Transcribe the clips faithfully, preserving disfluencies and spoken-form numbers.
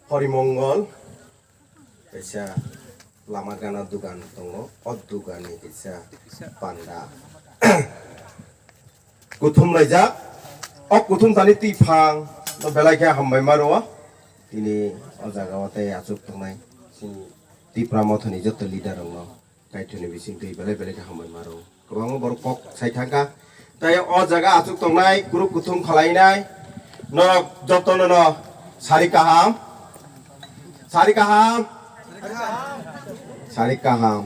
Horimongol kaisa lama gana dugan tongo, o duganni kaisa panda kuthum laijak. O kuthum thani twi phang no belai khe hambai ma rwo. Tini o jaga o tei achuk tongnai chini Tipra Mothani joto leader rokno Kaitorni bising twi belai belai khe hambai ma rwo. Kwbangma borok kok sai thangkha. Tei o jaga achuk tongnai, kuruk kuthum khwlainai. Norok jotono no sari kaham. Sari kaham. Sari kaham.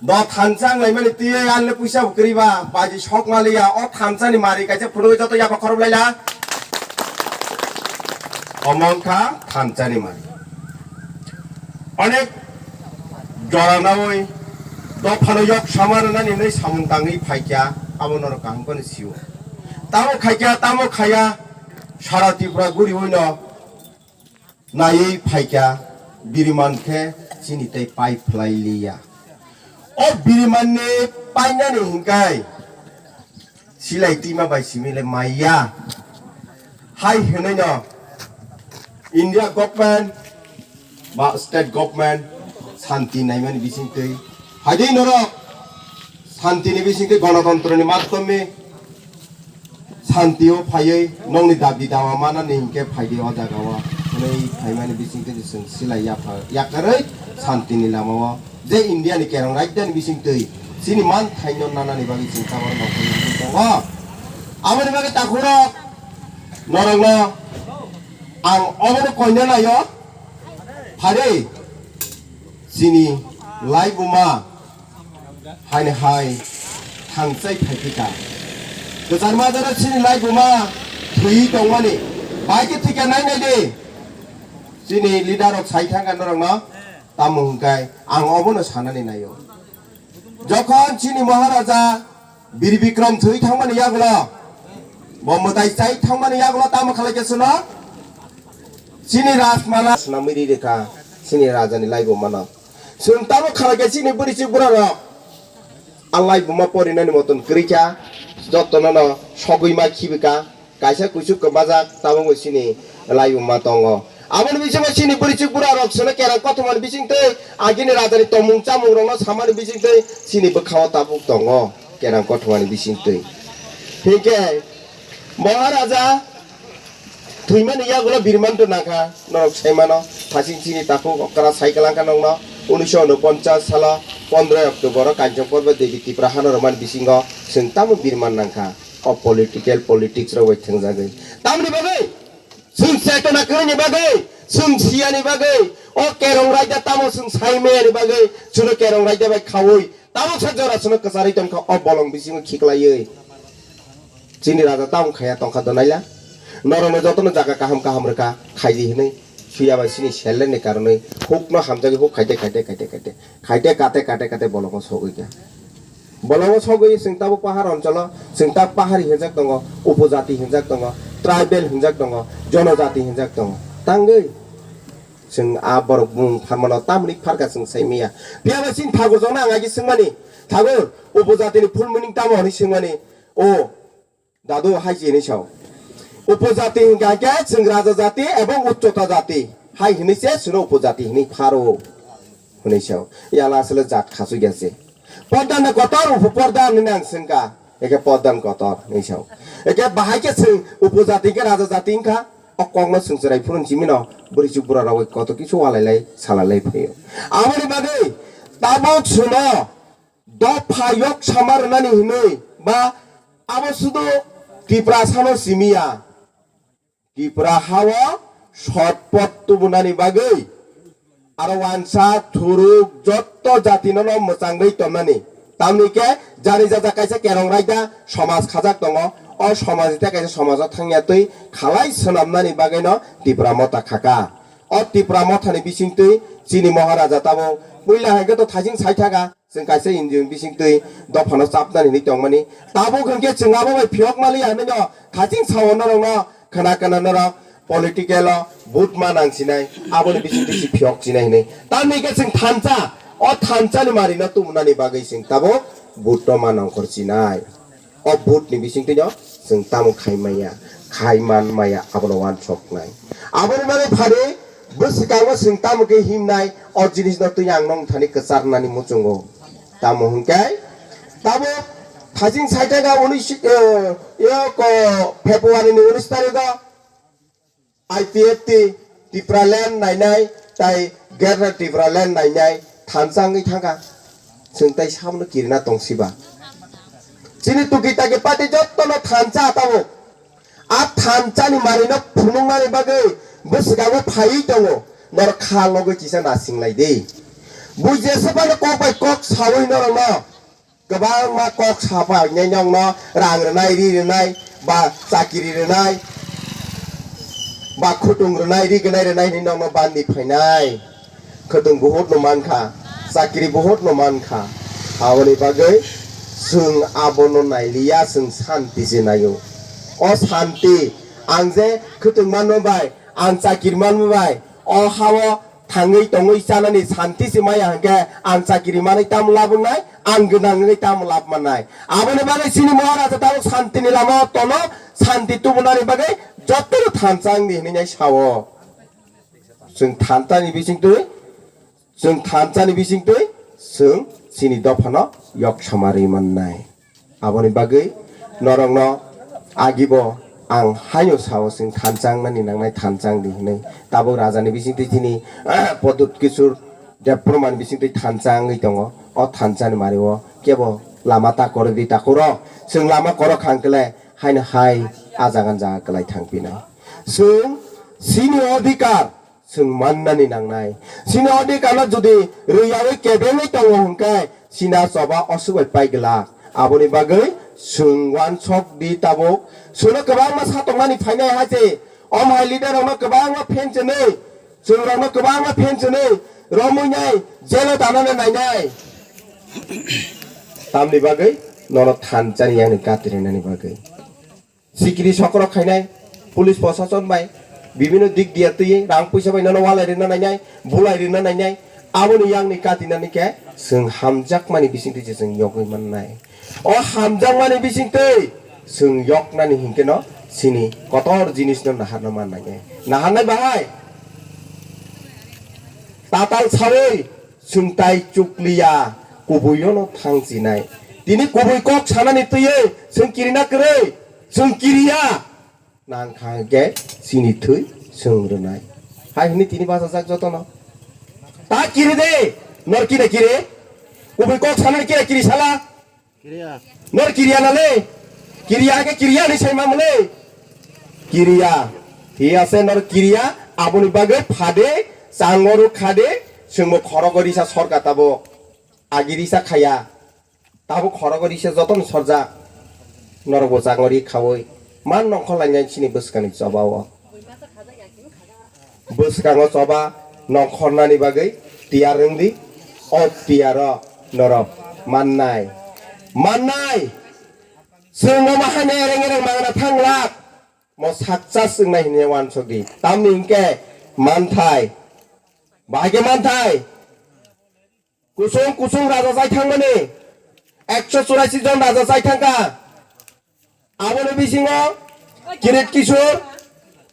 Do thansa wnglaimani twiwi anle puisa bo kwrwi ba, baji sok maliya. O thansani mari kaisa phunugwi joto yapha khoroplai la. Omo wngkha thansani mari. Onek jora nawi dophano yok sama rwnani hinwi samung tangwi phaikha, abo norok kaham khe sio. Tamo khaikha, tamo khaya, sara Tripura guriwi no naiwi phaikha, biriman khe chini tei pai phlai liya. O birimanni painani hinkai silai twima bai simi le maiya. Hai hwnwi no India government ba state government santi naimani bising twi. Haidei norok santini bising twi, gonotontroni madhyome santio phaiwi nokni dabi dawa manani hinkhe phaidi o jagao. Hwnwi phaimani bising twi chwng silai yapha yakarwi santini lamao je India ni kerong rajdhani bising twi chini man thaino nanani bagwi chwng tabok nokni tongo. Aboni bagwi takhurok norokno ang obono koina naio. Phari chini laibuma haini hai thangchai phaikha. Kwchar majaro chini laibuma thwi tongmani bai khe thwikha nai nai di. Chini leader rok sai thangkha norokno tamo hwnkhai ang obono sanani naio. Jokhon chini Maharaja Bir Bikram thwi thangmani yagulo, bo mwtai chai thangmani yagulo tamo khalai khe chwlo? Chini Rajmala swnamwi ri rikha chini rajani laibumano. Chwng tamo khalai khe chini bwrwi chwk bura rok a laibuma porinani moton kwrwi kha, jotono no sogwi ma khibi kha. Kaisa kuchuk kwbajak tabukbo chini laibuma tongo. Aboni bisingo chini bwrwi chwk bura rok chwngno kerang kothomani bisingtwi agini rajani tongmung chamung rokno samani bisingtwi chini bwkhao tabuk tongo kerang kothomani bisingtwi. Hinkhe Maharaja thwimani yagulo birmanto nangkha norok saimano, thasing chini takhuk okra sai kwlangkha nokno. Unisho unoponchas salo pondroi October o Kanchanpur bai Devi Tripura hano rwmani bisingo chwng tamo birman nangkha. O political politics rok bai thengjagwi. Tamni bagwi? Chwng chetona kwrwini bagwi, chwng siyani bagwi, o kerong raida tamo chwng sai mayani bagwi, chwngno kerong raida bai khaui, tabuksa jora chwngno kwcharwi tongkha o bolong bisingo khiklaiwi. Chini raja tamo khaya tongkha do naila? Norokno jotono jaga kaham kaham rwkha, khaidi hinwi. Suya bai chini selengni karonwi hukno hamjagwi huk khaide khaide khaide khaide. Khaide kate kate kate bolongo sogwi kha. Bolongo sogwi chwng tabuk pahar oncholo, chwng tabuk pahari hinjak tongo, upojati hinjak tongo, tribal hinjak tongo, jonojati hinjak tongo. Tangwi chwng a borok bumung pharmano tamni pharkha chwng sai maya. Phiya bai chini thagur jokno ang agi swngmani, "Thagur, upojatini full meaning tamo?" hwnwi swngmani. O Dadu hai se hinwi sao. Upojati hingka khe chwng raja jati ebong uccota jati. Hai hinwi se chwngno upojati hinwi pharo. Hinwi sao. Yala aswle jat khasuk ya se. Pordhan na kotor upo pordhan hinwi ang swngkha. Eke pordhan kotor hinwi sao. Eke bahai khe chwng upojati khe raja jati wngkha. O kokno chwng chwrai phurun chimino bwrwi chuk bura rok kotor kisu walai lai salai lai phaio. Aboni bagwi tabuk chwngno dopha yok sama rwnani hinwi ba abo sudu Tiprasano simiya. Tipra hao sotpot tubunani bagwi aro wansa thuruk jotto jatino no mwchangwi tonnani. Tamni khe jani jaja kaisa kerong raida somaj khajak tongo. O somajni tei kaisa somajo thangya twi khalai swnamnani bagwino Tipra motha khaka. O Tipra mothani bisingtwi chini Maharaja tabuk puila hai khe to thajing sai thaga. Chwng kaisa N G O ni bisingtwi dophano chapnani hinwi tongmani. Tabuk hwnkhe chwng abo bai phiyok maliya hinwino thaching sao norokno khna khna norok political o vote ma nang sinai, aboni bisingtwi si phiyok sinai hinwi. Tamni khe chwng thansa, o thansani marino tumunani bagwi chwng tabuk vote no ma nongkhor sinai. O vote ni bisingtwino chwng tamo khai maya, khai man maya, abono wansoknai. Aboni bagwi phari Bwswkango chwng tamo khe himnai, o jinisno twi ang nong thani kwcharnani muchungo. Tamo hwnkhe, tamo thajing saithaka unis, eh, yo ko February ni unis tarikho I P F T Tipraland nainai tai Greater Tipraland nainai thansa wngwi thangkha. Chwng tai sabono kirina tongsiba. Chini tuki taki party jottono thansa tabuk. A thansa ni manwi no phunuknani bagwi bwswkango phaiwi tongo. Norok kha logwi kisa nasinglai di. Bui jesa phano kok bai kok sawi norokno kwbangma kok sapai nai nokno rang rwnai, ri rwnai, ba chakiri rwnai, ba khutung rwnai, ri gwnai rwnai hinwi nokno bandi phainai. Khwtwng buhut no mankha, chakiri buhut no mankha. Aboni bagwi chwng abono nailiya, chwng santi se naio. O santi, ang je khwtwng manma bai, ang chakiri manma bai, o hao thangwi tongwi chanani santi se maya hwnkhe, ang chakiri manwi tamo labwnai, ang gwnang wngwi tamo labmannai. Aboni bagwi chini Maharaja tabuk santini lama o tono, santi tubunani bagwi jotono thansa wngdi hinwi nai sao. Chwng thansa ni bisingtwi, chwng thansa ni bisingtwi chwng chini dophano yok samarwi mannai. Aboni bagwi norokno agibo ang haino sao, chwng thansa wngnani nangnai, thansa wngdi hinwi. Tabuk raja ni bisingtwi chini Pradyut Kishore Debbarma ni bisingtwi thansa wngwi tongo. O thansa ni mari o kebo lama ta korwi di, ta koro. Chwng lama korok kha hwnkhe le haino hai a jaga ni jaga kwlai thang pinai. Chwng chini odhikar chwng mannani nangnai. Chini odhikarno jodi rwyaui kebengwi tongo hwnkhe chini choba osuk bai pai glak. Aboni bagwi chwng uansuk di tabuk. Chwngno kwbangma satokmani phainai hai se. Om hai leader rokno kwbangma phenchwnwi, chwng rokno kwbangma phenchwnwi romwi nai, jelo tanana nainai. Tamni bagwi nono thansa ni yakni kati rinani bagwi. Sikiri sokrok khainai, police prosason bai, bibino dik diya twi, rang puisa bai nono walai rina nainai, bulai rina nainai, aboni yakni katinani khe chwng hamjakmani bisingtwi se chwng yogwi mannai. O hamjakmani bisingtwi chwng yoknani hinkhe no chini kotor jinisno naharna man nainai. Naharnai bahai? Tatal sawi chwng tai chukliya, kubuino no thangchinai. Tini kubui kok sanani twiwi chwng kirina kwrwi, chwng kiriya. Nang kha hwnkhe chini thwi chwng rwnai. Hai hwnwi tini bachajak jotono. Ta kiri de, nor kire kire. Kubui kok sanani kire kiri sala. Kiriya. Nor kiriya na le? Kiriya ke kiriya ni sai mamle. Kiriya. Hiya se nor kiriya, aboni bagwi phade, changoru khade, chwngbo khorogo risa sorka tabo. Agi risa khaya. Tabo khorogo risa jotono sorjak. Norok bo changori khawi. Man nongkhor lainai chini bwskangni chobao. Bwskango choba nongkhornani bagwi tiyar wngdi, o tiyaro norok mannai. Mannai! Chwng omo haino ereng ereng mangna thanglak, mo sakcha chwngnai hinwi uansukdi. Tamni hinkhe manthai. Bahai khe manthai. Kusung kusung raja chai thangmani, ekso churasi jon raja chai thangkha. Aboni bisingo Kirit Kishore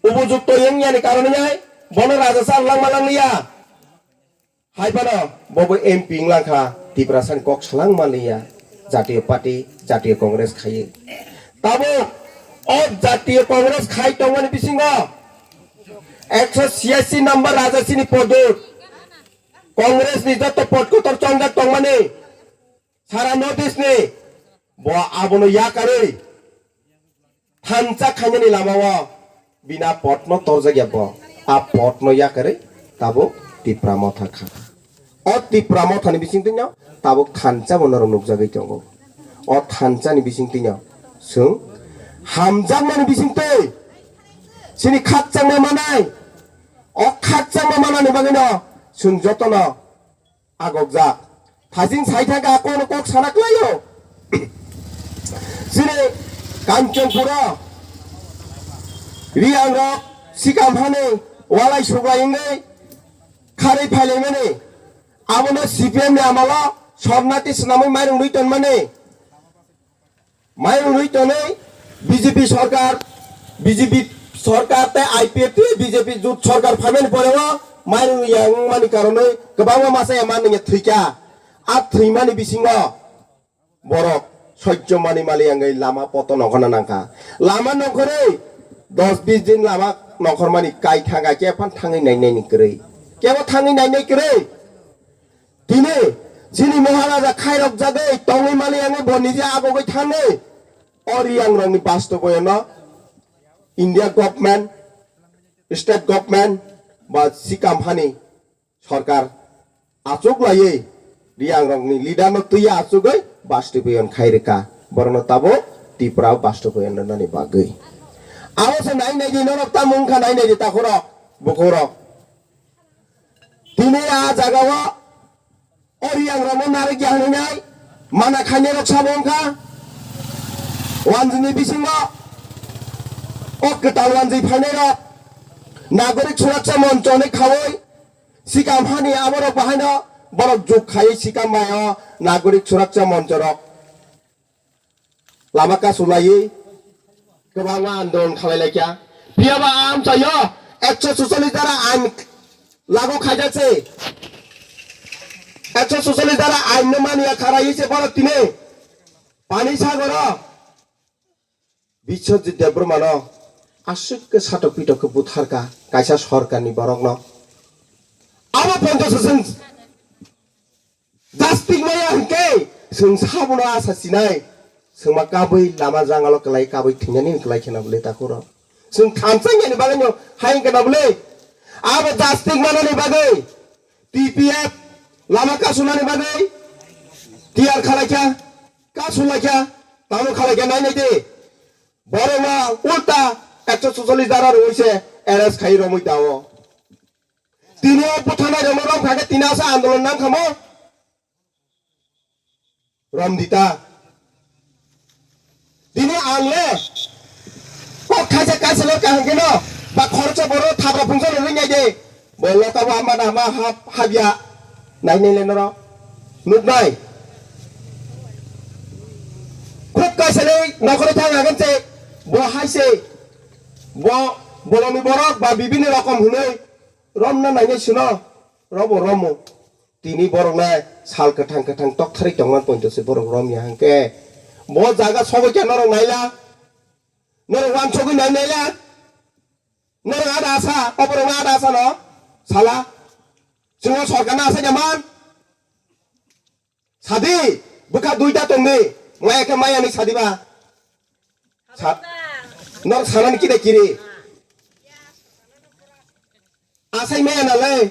upojukto wngyani karone hai bono raja cha langma langliya. Hai phano bobo M P wnglang kha, Tiprasani kok salang manliya. Jatiyo Party, Jatiyo Congress khaiwi. Tabuk o Jatiyo Congress khai tongmani bisingo ekso chiyasi number raja chini Pradyut. Congress ni joto pot kotor chongjak tongmani sara North East ni, bo abono yakarwi thansa khainani lamao bina potno torjakya bo. A potno yakarwi tabuk Tipra Motha khakha. O Tipra Mothani bisingtwino tabuk thansa bo norok nukjagwi tongo. O thansani bisingtwino chwng hamjakmani bisingtwi chini khakchangma manai. O khakchangma manani bagwino chwng jotono agokjak. Thajing saithaka kono kok sana klaio. Chini Kanchanpuro Riyangrok sikam hani walai suglai wngwi kharwi phailaimani. Abono C P M ni amalo sornati swnamwi mairung nwi tonmani. Mai rwnwi tonwi B J P sorkar, B J P sorkar tei I P F T B J P jut sorkar phaimani poreo mairum ya wngmani karonwi kwbangma masa ya manwi ya thwikha. A thwimani bisingo borok sojjo mani mali wngwi lama poto nongkhorna nangkha. Lama nongkhorwi dos bis din lama nongkhormani kai thangkha, khe phan thangwi nainai ni kwrwi. Kebo thangwi nainai kwrwi. Tini chini Maharaja khairok jagwi tongwi mali wngwi bo nije agogwi thangwi o Riyangrokni bastoboyono India government, state government ba sikam hani sorkar achuk laiwi Riyangrokni leader no twiya achugwi bastoboyon khai rwkha. Borokno tabuk Tripura o bastoboyon rwnani bagwi. Abo se nai nai di norok tamo wngkha nai nai di takhorok, bukhorok. Tini a jagao o Riyangrokno narwk ya hwnwi mana khainairok sabo wngkha. Wanjwini bisingo o kwtal wanjwi phainairok Nagorik Suraksha Moncho hwnwi khaui sikam hani aborok bahaino borok juk khaiwi sikam bai o Nagorik Suraksha Monchorok lama kasu laiwi kwbangma andolon khalai laikha. Phiya ba amchaio ekso suchallis dara ain lagu khaijak se. Ekso suchallis dara ain no mania kharaiwi se borok tini Pani Sagoro Biswajit Debbarma no aswk khe satok pitok khe butharkha kaisa sorkarni borokno. Abo poncho se chwng Jastik maya hwnkhe chwng sabono asa sinai. Chwngma kabui lama jangalo kwlai kabui thwinani kwlai khena bwle takhoro. Chwng thansa yani bagwino hai hwnkhe na bwle. Abo jastik manani bagwi T P F lama kasunani bagwi tiyar khalaikha, kasulaikha, tamo khalaikha nai nai di. Borokno ulta ekso suchallis dara rwui se arrest khai romwi dao. Tini o buthanai rokno romkha khe tini asa andolon nangkhamo. Romdita. Tini angle kok khaisa kaisalo kaham kheno ba khoroksa boro thabra phungsa no ringai de. Bo loka bo ama na ama hab habya. Nai nai le noro. Nuknai. Kok kaisale nokhoro thang hagan se bo hai se. Bo bolongni borok ba bibini rokom hwnwi romna nainai sino. Robo romo. Tini borok nai sal kwthang kwthang tokthari tongman poito se borok rom ya hwnkhe. Bo jaga sobo khe norok naila. Norok wansogwi nai naila. Norok ada asa, oborok ada asa no. Sala. Chwng sorkar na asa jaman. Sadi, bwkha duita tongdi. Maya khe maya ni sadi ba. Sa-, norok sanani kida kiri. Asai maya nalai.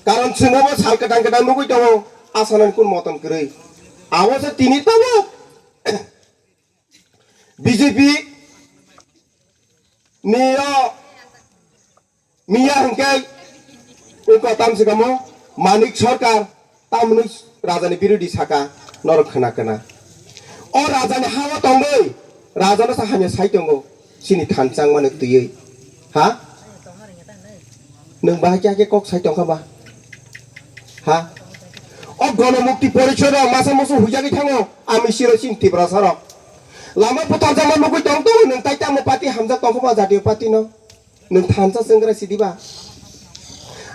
Karon chwngbo sal kwtang kwtang nugui tongo. Asanani kun moton kwrwi. Abo se tini tabuk B J P ni o miya hwnkhe ungko tamswkamo Manik Sarkar. Tamoni rajani birodhi saka norok khna khna. O rajani hao tongwi rajano sa hamya sai tongo chini thansa wngmani twiwi. Ha? Nwng bahai khe hakhe kok sai tongkha ba? Ha? O Gonomukti Porishod rok masa musu huijagwi thango ami siro chini Tiprasa rok. Lama butharjakma nugwi tong tongo nwng tai tamo party hamjak tongkha ba jatiyo party no? Nwng thansa chwngkra sidi ba?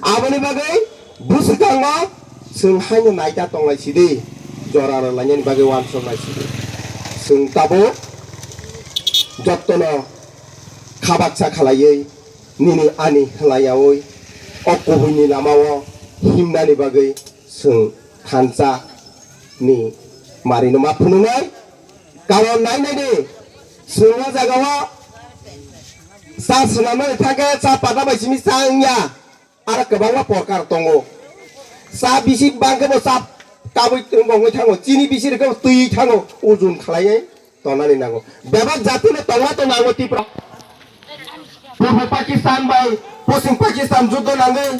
Aboni bagwi bwswkango chwng haino naida tonglai sidi, jora rwlainani bagwi uansuknai sidi. Chwng tabuk jottono khabaksa khalaiwi nini ani hwlayaui o kubuini lamao himnani bagwi chwng thansa ni marino ma phunuknai. Karon nai nai di, chwng o jagao cha swnamnani thangkhe cha pata bai simi cha wngya, aro kwbangma porkar tongo. Cha bisi bangkhe bo cha kabui wngwi thango, chini bisi rwkhe bo twi thango, ujun khlaiwi tonani nango. Bebak jatino tongna to nango Tripura. Purbo Pakistan bai Poschim Pakistan juddo nangwi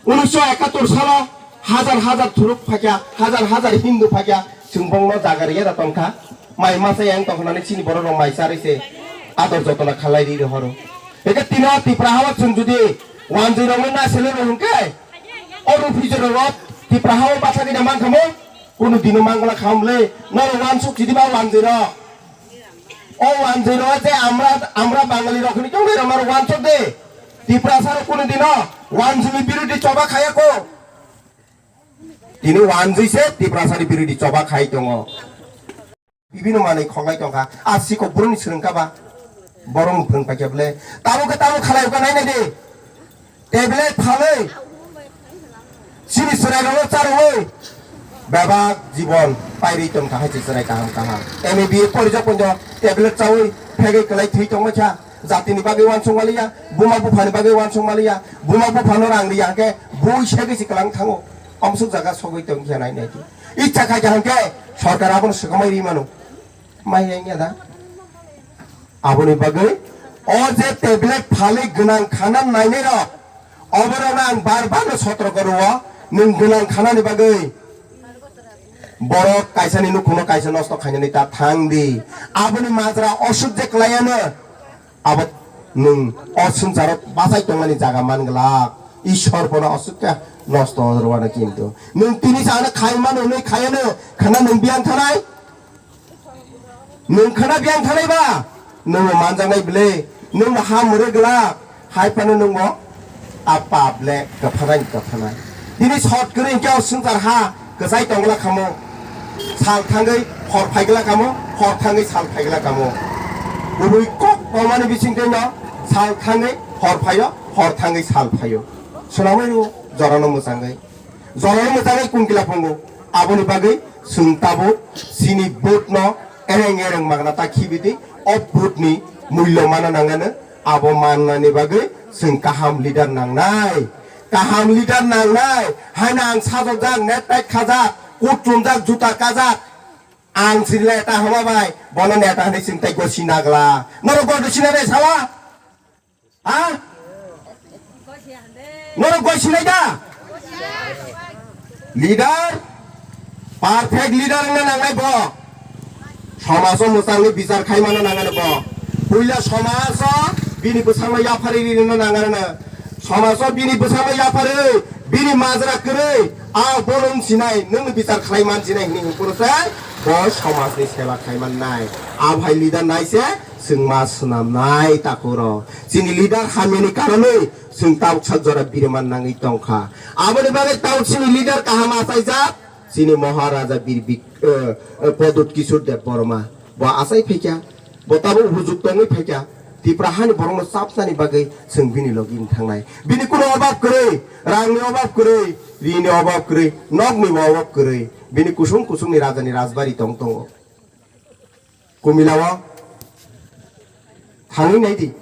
Unisho ekattor salo hajar hajar thuruk phaikha, hajar hajar Hindu phaikha, chwng bongno jaga rwya da tongkha. Mai masa yang tongkha nani chini borok rok mai charwi se ador jotona khalai ri rohoro. Eke tino Tipra hao chwng jodi wanjwi rokno na sele rw hwnkhe, o refugee rok Tipra hao bathagwi na mankha mo, kunu dino mangla khamle, norok wansuk chidi ba wanjwi rok. O wanjwi rok je amra, amra Bangali rok hwnwi tongwi rok norok wansuk de. Tiprasa rok kunu dino wanjwi ni birodhi choba khaya ko. Tini wanjwi se Tiprasa ni birodhi choba khai tongo. Bibino manwi khoklai tongkha. A sikok buruni swrwngkha ba. Borok ni phwrwng paikha bwle. Tamo khe tamo khalai ka nai nai di. Tablet phalwi. Chini chwrai rokno charwwi. Bebak jibon pairwi tongkha hai se chwrai kaham kaham. M A B A porijak ponjo tablet chawi phegwi kwlai thwi tongma kha. Jatini bagwi wansuk maliya, buma buphani bagwi wansuk maliya, buma buphano rang riya hwnkhe bui segwi se kwlang thango. Omsuk jaga sogwi tongkha nai nai di. Icha khaikha hwnkhe sorkar abono swkamai ri mano. Mai ya da. Aboni bagwi o je tablet phalwi gwnang khana nainai rok, oborok ang bar bar no sotro koro, nwng gwnang khanani bagwi borok kaisani nukhungno kaisa nosto khainani ta thang di. Aboni majra osuk je kwlaiano, abo nwng o swngcharo bachai tongmani jaga man glak. Ishwar bono osuk khe nosto rwano kintu. Nwng tini sa ano khai mano hwnwi khaiano, khana nwng biyang thanai? Nwng khana biyang thanai ba? Nwng bo manjaknai bwle, nwng bo ha mwrwk glak, hai phano nwng bo a pap le kwphanai kwphanai. Tini short kwrwi hwnkhe o swngchar ha kwchai tong glak khamo, sal thangwi hor phai glak khamo, hor thangwi sal phai glak khamo. Kubui kok tongmani bisingtwi no sal thangwi hor phaio, hor thangwi sal phaio. Swnamwi rw jorano mwchangwi. Jorano mwchangwi kungkila phungo. Aboni bagwi chwng tabuk chini vote no ereng ereng magna ta khibi di. O vote ni mullo mana nangano. Abo mannani bagwi chwng kaham leader nangnai. Kaham leader nangnai. Haino ang sajokjak, necktie khajak, coat chumjak, juta kajak. Ang chini neta hama bai, bono neta hinwi chwng tei gosi nagla. Norok gosi na de sala? Ha? Norok goi sinai da? Leader, perfect leader wngna nangnai bo. Somajo mwchangwi bichar khai mano nangano bo. Puila somajo bini bwsakno yapharwi rina nangano. Somajo bini bwsakno yapharwi, bini majra kwrwi, a bolong sinai, nwng bichar khlai man sinai hwnwi hwnkhoro se bo somajni seba khai mannai. Abohai leader nai se. Chwngma swnamnai takhurok. Chini leader hamyani karonwi chwng tabuk sak jora biriman nangwi tongkha. Aboni bagwi tabuk chini leader kaham achaijak, chini Maharaja Bir Bik-, eh, eh, Pradyut Kishore Debbarma. Bo achai phaikha, bo tabuk hujukto wngwi phaikha. Tipra hani borokno chapnani bagwi chwng bini logi wng thangnai. Bini kuno obab kwrwi, rangni obab kwrwi, rini obab kwrwi, nokni bo obab kwrwi. Bini kusung kusungni rajani rajbari tong tongo. Kumilao thangwi nai di.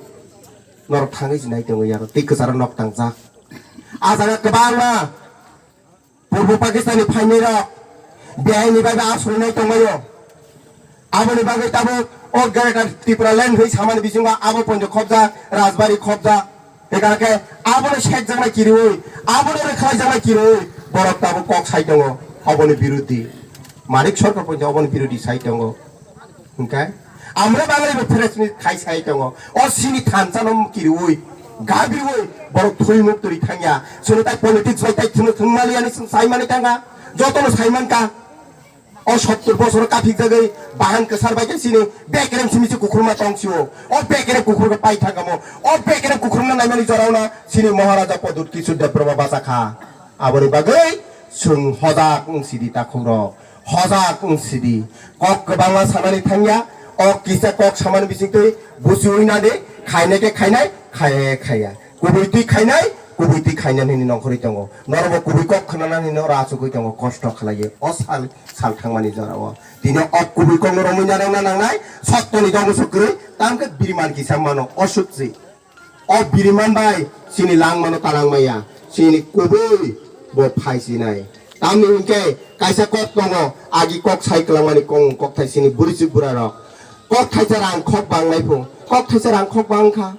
Norok thangwi se nai tongo yaro. Tei kwcharo nok tangjak. A jaga kwbangma Purbo Pakistan ni phainai rok. Behaini bai ba aswk nai tongmaio. Aboni bagwi tabuk o Greater Tripura Land hwi samani bisingo abo ponjo khobjak, Rajbari khobjak. Hingkha khe abono sekjaknai kiriwi, abono rwkhlaijaknai kiriwi borok tabuk kok sai tongo oboni birodhi. Manik Sarkar poito oboni birodhi sai tongo. Hingkhe amra Bangali bo press meet khai sai tongo. O sini thansa no kiriwi, gabriwi borok thwi muk turi thangya. Sini tai politics bai tai thwng thwng maliya ni sai mani tanga. Joto no sai mankha. O sottor bosoro kaphik jagwi bahan kwsar bai khe chini bekerem simi se kukhurma tong sio. O bekerem kukhurma pai thangamo. O bekerem kukhurma naimani jorao no chini Maharaja Pradyut Kishore Debbarma bachakha. Aboni bagwi chwng hojak wng sidi takhukrok. Hojak wng sidi. Kok kwbangma sanani thangya. O kisa kok samani bisingtwi buchiwi nadi. Khainai khe khainai, khaya khe khaya. Kubui twi khainai, kubui twi khainani hwnwi nongkhorwi tongo. Norokbo kubui kok khwnanani hwnwi oro achugwi tongo, kosto khlaiwi. O sal, sal thangmani jorao. Tini o kubui kokno romwi narwkna nangnai, sottoni domoso kwrwi, tamkhe biriman kisa mano, o sukchi. O biriman bai chini langmano talangmaya, chini kubui bo phaisinai. Tamni hwnkhe kaisa kok tongo, agi kok sai kwlangmani kong kokthai chini bwrwichwk bwrarok. Kok thaisa rang khok banglai phung, kok thaisa rang khok bang kha.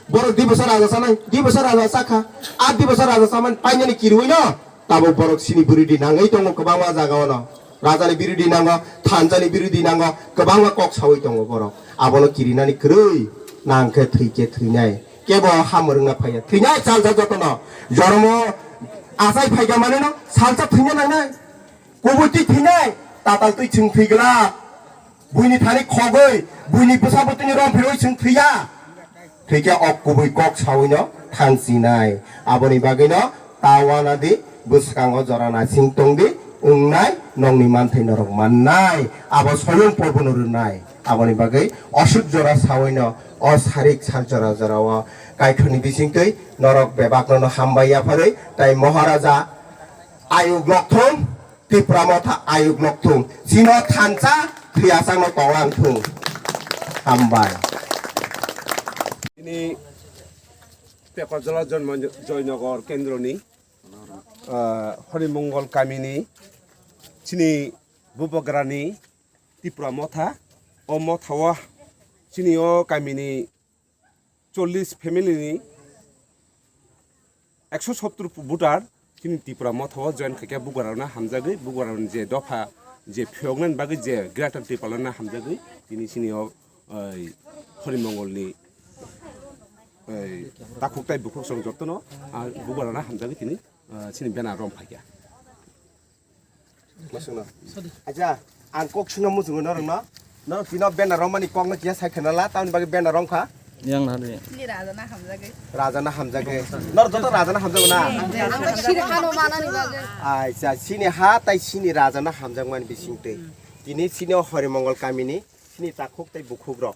Borok di bosor raja chanai, di bosor raja chakha, a di bosor raja chamani painani kirwi no, tabuk borok chini birodhi nangwi tongo kwbangma jaga ono. Rajani birodhi nango, thanjani birodhi nango, kwbangma kok sawi tongo borok. Abono kirinani kwrwi nang khe thwi khe thwinai. Kebo ha mwrwngna phaiya. Thwinai salsa jotono. Jormo achai phaikha maneno salsa thwina nangnai. Kubui twi thwinai, tatal twi chwng thwi glak. Buini thani khogwi, buini bwsa bwtwini rom phirwi chwng thwiya. Thwikhe o kubui kok sawino thansinai. Aboni bagwino ta uanadi bwskango jora naising tongdi, wngnai, nokni manthai norok mannai. Abo soyong porbono rwnai. Aboni bagwi osuk jora sawaino o sarik sal jora jorao kaitorni bisingtwi norok bebakno no hambai yapharwi tai Maharaja ayuk lokthung, Tipra Motha ayuk lokthung, chino thansa thwiyasakno tonglang thung. Hambai. Ini Tekojola Jonmo-, Joynagar kendroni, ah, Horimongol kamini chini bubagrani Tipra Motha, o mothao chini o kamini chollish family ni ekso sottur voter chini Tipra Motha o join khaikha bugrarokno hamjagwi, bugrarokni je dopha je phiyoknani bagwi je Greater Tipraland no hamjagwi tini chini o, oi, Horimongol ni, oi, takhuk tai bukhuk song jotono, ah, bugrarokno hamjagwi tini, ah, chini banner rom phaikha. Masukno. Acha, ang kok suna muchungo norokno. Norok tino banner romani kokno kiya sai khena la, tamni bagwi banner romkha. Yang na de. Ni raja na hamjagwi. Raja na hamjagwi. Norok joto raja na hamjago na. Ang siri hano manani bagwi. Acha, sini ha tai sini raja na hamjakmani bisingtwi. Tini sini o Horimongol kamini sini takhuk tai bukhuk rok.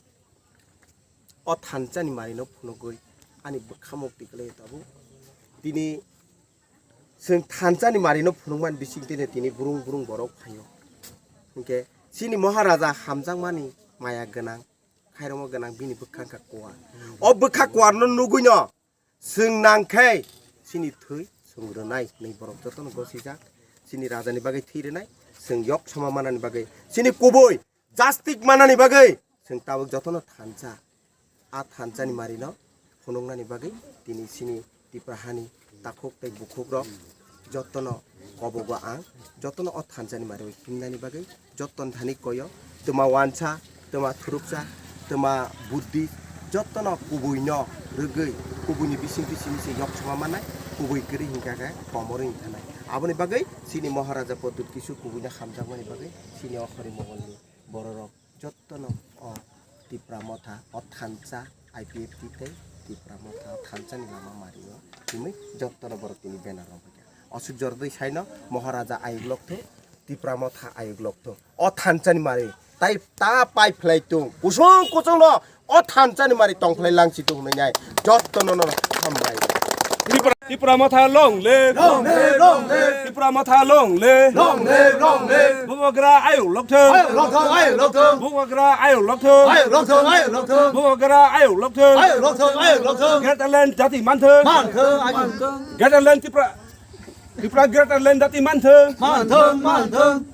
O thansani marino phunugwi ani bwkha mukti kwlai tabuk. Tini chwng thansani marino phunukmani bisingtwino tini brung brung borok phaio. Hinkhe chini Maharaja hamjakmani maya gwnang, khairokma gwnang bini bwkha wngkha kuar. O bwkha kuarno nugwino chwng nangkhe chini thwi chwng rwnai hinwi borok jotono gosijak. Chini rajani bagwi thwi rwnai, chwng yok sama manani bagwi, chini kubui jastik manani bagwi chwng tabuk jotono thansa. A thansani marino phunuknani bagwi tini chini Tipra hani takhuk tei bukhuk rok jotono kobogo ang, jotono o thansani mario himnani bagwi jottoni thani koyo, twma wansa, twma thuruksa, twma buddhi, jotono kubuino rwgwi, kubuini bising bising se yok sama manai, kubui kwrwi hinkha khe komorwi hinkha nai. Aboni bagwi chini Maharaja Pradyut Kishore kubuino hamjakmani bagwi chini o Horimongolni bororok jotono o Tipra Motha, o thansa, I P F T tei Tipra Motha, o thansani lama mario himwi jotono borok tini banner rok. Osuk jordwi saino Maharaja ayuk lokthung, Tipra Motha ayuk lokthung. O thansani mari tai ta pai phlai tung. Kusung kusung no o thansani mari tong phlai lang si tung hinwi nai. Jotono no hambai. Tipra, Tipra Motha long live. Long live, long live. Tipra Motha long live. Long live, long live. Bubagra ayuk lokthung. Ayuk lokthung, ayuk lokthung. Bubagra ayuk lokthung. Ayuk lokthung, ayuk lokthung. Bubagra ayuk lokthung. Ayuk lokthung, ayuk lokthung. Greater Land jati manthung. Manthung, ayuk. Greater Land Tipra, Tipra Greater Land jati manthung. Manthung, manthung.